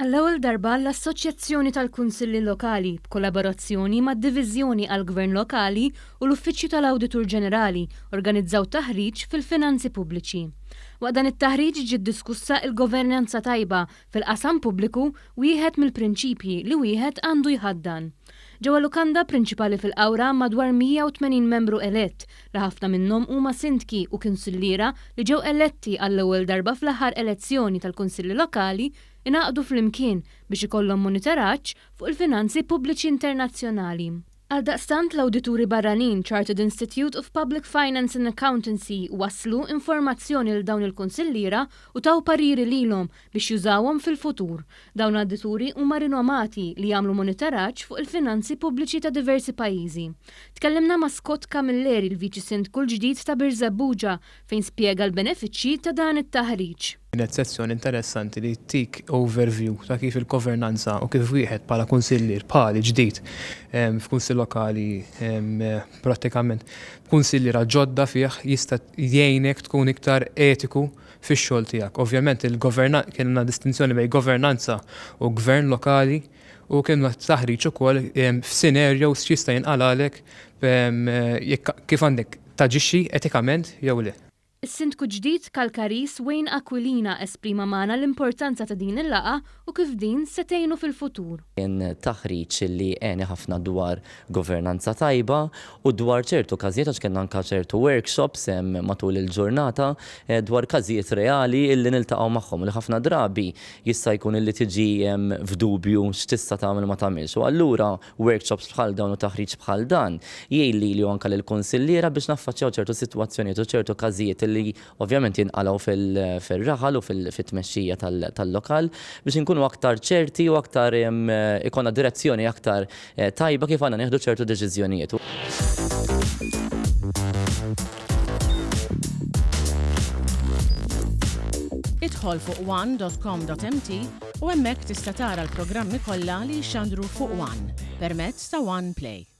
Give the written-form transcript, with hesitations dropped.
Għall-ewwel darba l-Assoċjazzjoni tal-Kunsilli Lokali, b'kollaborazzjoni mad-Diviżjoni għall-Gvern Lokali u l-Uffiċċju tal-Awditur Ġenerali organizzaw taħriġ fil-finanzi pubbliċi. Waqt dan it-taħriġ ġiet diskussa il-governanza tajba fil-qasam pubbliku wieħed mill-prinċipji li wieħed għandu jħaddan. Ġewwa lukanda prinċipali fil-Qawra madwar 180 membru elett, li ħafna minnhom huma sindki u kunsilliera li ġew eletti għall-ewwel darba fl-aħħar elezzjoni tal-Kunsilli Lokali ingħaqdu flimkien biex ikollhom monitoraġġ fuq il-finanzi pubbliċi internazzjonali. Għaldaqstant l-awdituri barranin Chartered Institute of Public Finance and Accountancy wasslu informazzjoni lil dawn il-kunsilliera u taw pariri lilhom biex jużawhom fil-futur. Dawn l-awdituri huma rinomati li jagħmlu monitoraġġ fuq il-finanzi pubbliċi ta' diversi pajjiżi. Tkellimna ma' Scott Camilleri l-Viċi Sindku l-ġdid ta' Birżebbuġa fejn spjega l-benefiċċji ta' dan it-taħriġ. Kienet sessjoni interessanti li ttik overview ta' kif il-governanza u kif wieħed bħala kunsillier bħali ġdid f'kunsill lokali prattikament b'kunsilliera ġodda fih jista' jgħinek tkun iktar etiku fix-xogħol tiegħek. Ovvjament kellna distinzjoni bejn governanza u gvern lokali u kellna taħriġ ukoll f'scenarios x'jista' jinqalgħalek jekk kif għandek taġixxi etikament jew le. Is-Sindku ġdid Kalkaris Wayne Aquilina esprima magħna l-importanza ta' din il-laqgħa u kif din se tgħinu fil-futur. Kien taħriġ li għeni ħafna dwar governanza tajba u dwar ċertu każijiet għax kellna anke ċertu workshops matul il-ġurnata dwar każijiet reali illi niltaqgħu magħhom u li ħafna drabi jista' jkun illi tiġi f'dubju x'tista' tagħmel u ma tagħmilx. U allura Workshops bħal dawn u taħriġ bħal dan jgħin lili u anke lill-kunsilliera biex naffaċċjaw ċertu sitwazzjonijiet u ċertu każijiet li ovvjament jinqalgħu fir-raħal u fit-tmexxija tal-lokal biex inkunu aktar ċerti u aktar ikollna direzzjoni aktar tajba kif għandna nieħdu ċertu deċiżjonijiet. Idħol fuq one.com.mt u hemmhekk tista' tara l-programmi kollha li jixxandru fuq One permezz ta' One Play.